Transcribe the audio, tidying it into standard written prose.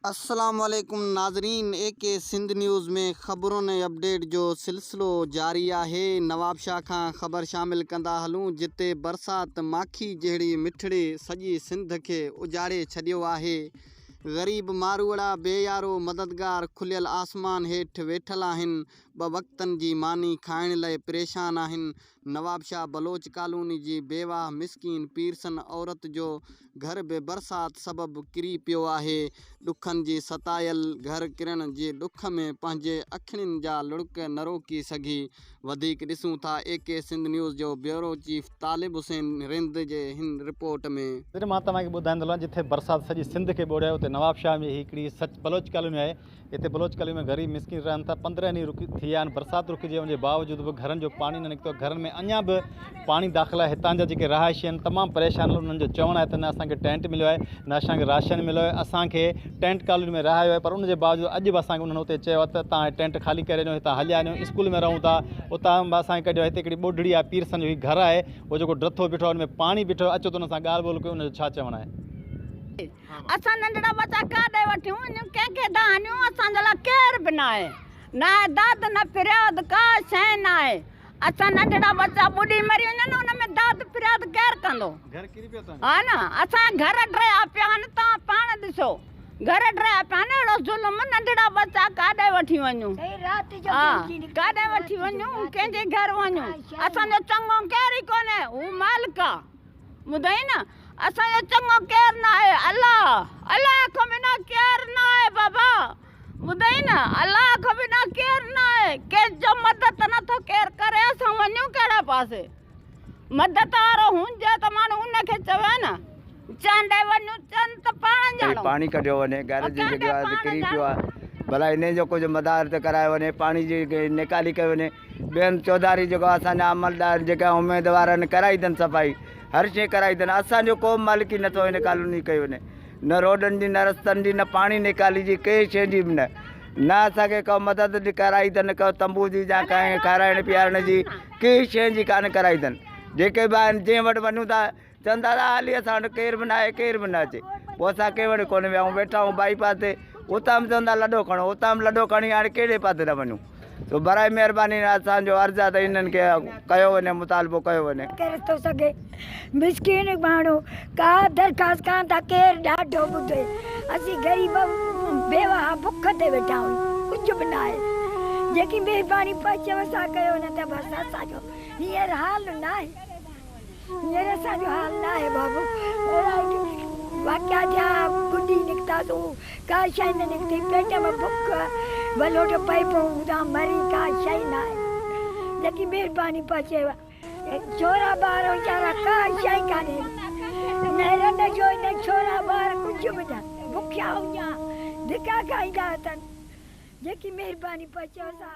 السلام عليڪم ناظرين اي ڪي سنڌ نيوز ۾ خبرن ۽ اپڊيٽ جو سلسلو جاري آهي نوابشاهه کان خبر شامل ڪندا هلون جتي برسات ماکي جهڙي مٺڙي سڄي سنڌ کي اجاڙي ڇڏيو آهي غريب ماروئڙا بي يارو مددگار کليل آسمان هيٺ ويٺل آهن ٻه وقتن جي ماني کائڻ لئه پريشان آهن نوابشاهه بلوچ ڪالوني جي بيواهه مسڪين پيرسن عورت جو گهر به برسات سبب ڪري پيو آهي، ڏکن جي ستايل گهر ڪرڻ جي ڏک ۾ پنهنجي اکڙين جا لڙڪ نه روڪي سگهي. وڌيڪ ڏسون ٿا اي ڪي سنڌ نيوز جو بيورو چيف طالب حسين رند جي هن رپورٽ ۾. سر مان توهان کي ٻڌائيندو هلان جٿي برسات سڄي سنڌ کي ٻوڙيو آهي اتي نوابشاهه ۾ هي هڪڙي سچ بلوچ ڪالوني آهي هتي بلوچ ڪالوني ۾ غريب مسڪين رهن ٿا، 15 ڏينهن رڪي ٿي ويا آهن، برسات رڪجي ان جي باوجود به گهرن جو پاڻي نه نڪتو آهي، گهرن ۾ اڃا به پاڻي داخل آهي، هتان جا جيڪي رهائشي آهن تمام پريشان آهن، انهن جو چوڻ آهي ته نه اسان کي ٽينٽ مليو آهي نه اسان کي راشن مليو آهي، اسان کي ٽينٽ ڪالوني ۾ رهايو آهي پر ان جي باوجود اڄ به اسان کي انهن اتي چيو آهي ته توهان هي ٽينٽ خالي ڪري وڃو هتان هليا وڃو، اسڪول ۾ رهون ٿا اتان به اسان کي ڪڍيو آهي، هتي هڪڙي ٻوڍڙي آهي پيرسن جو هي گهر آهي اهو جيڪو ڊٿو بيٺو آهي ان ۾ پاڻي بيٺو آهي، اچو ته ان سان ڳالهه ٻولهه ڪيون ان جو ڇا چوڻ آهي. اسان ننڍڙا ٻچا ڪاڏي وٺيون وڃون ڪنهن کي دانهنيون اسان جي لاء ڪير به ناهي ناهي داد نه فرياد ڪا شيء ناهي اسان ننڍڙا ٻچا ٻڏي مري وڃن ان ۾ داد فرياد ڪير ڪندو ها نه اسان گهر ڊهيا پيا آهن توهان پاڻ ڏسو گهر ڊهيا پيا آهن اهڙو ظلم ننڍڙا ٻچا ڪاڏي وٺي وڃون ها ڪاڏي وٺي وڃون ڪنهن جي گهر وڃون اسان جو چڱو ڪير ئي ڪونهي هو مالڪ آ ٻڌائين نه اسان جو چڱو ڪير نه آهي الله الله کان بنا ڪير نه آهي بابا ٻڌائين نه الله کان بنا ڪير نه آهي ڪنهن جو مدد نه ٿو ڪير ڪري اسان وڃون ڪهڙي پاسي مدد وارو هجي ته ماڻهو ان کي چوي نه چن ڏي وڃون چن ته پاڻ ڄاڻو پاڻي ڪڍيو وڃي گهر جي جيڪو آهي ڪري پيو آهي ڀلا انهي جو ڪجهه مدار ته ڪرايو وڃي پاڻي جي نيڪالي ڪئي وڃي ٻين چوڌاري جيڪو اسان جا عملدار جيڪا اميدوار آهن ڪرائي اٿن صفائي هر شيء ڪرائي اٿن اسان جو ڪو به مالڪي نٿو هن ڪالوني ڪئي وڃي نه روڊن جي نه رستن جي نه پاڻي نيڪالي جي ڪنهن شيء جي به نه نه اسان کي ڪو مدد ڪرائي اٿن ڪو تنبو جي يا ڪنهن کارائڻ پيارڻ جي ڪنهن شيء جي ڪانه ڪرائي اٿن جيڪي به آهن جنهن وٽ وڃون ٿا چون ٿا ته هالي اسان وٽ ڪير به ناهي ڪير به نه اچي پوء اسان ڪنهن وٽ ڪونه ويا آهيون ويٺا آهيون بائي پاس تي اتان به چون ٿا لڏو کڻو اتان به لڏو کڻي هاڻي ڪهڙي پاسي ڏانهن وڃون سو برائي مهرباني اسان جو عرض آهي ته انهن کي ڪيو وڃي مطالبو ڪيو وڃي. ڪري ٿو سگهي مسڪين ماڻهو ڪا درخواست ڪان ٿا ڪير ڏاڍو ٻڌي اسين غريب بيواهه بک تي ويٺا آهيون ڪجهه به ناهي جيڪي مهرباني پهچيو سا ڪيو نه ته بس اسان جو هينئر حال ناهي. هينئر اسان جو حال ناهي بابو. اهڙا واقعا ٿيا، ٻڏي نڪتاسون، ڪا شيء نه نڪتي، پيٽ ۾ بک، ولوٽ پئي پئون، هوڏانهن مري، ڪا شيء ناهي. جيڪي مهرباني پهچيو. ڇورا ٻار ويچارا ڪا شيء ڪانهي. نه رن جو نه ڇورا ٻار ڪجهه به نه. بکيا اڃا ڌڪا کائيندا اٿن. جيڪي مهرباني پهچيو سا.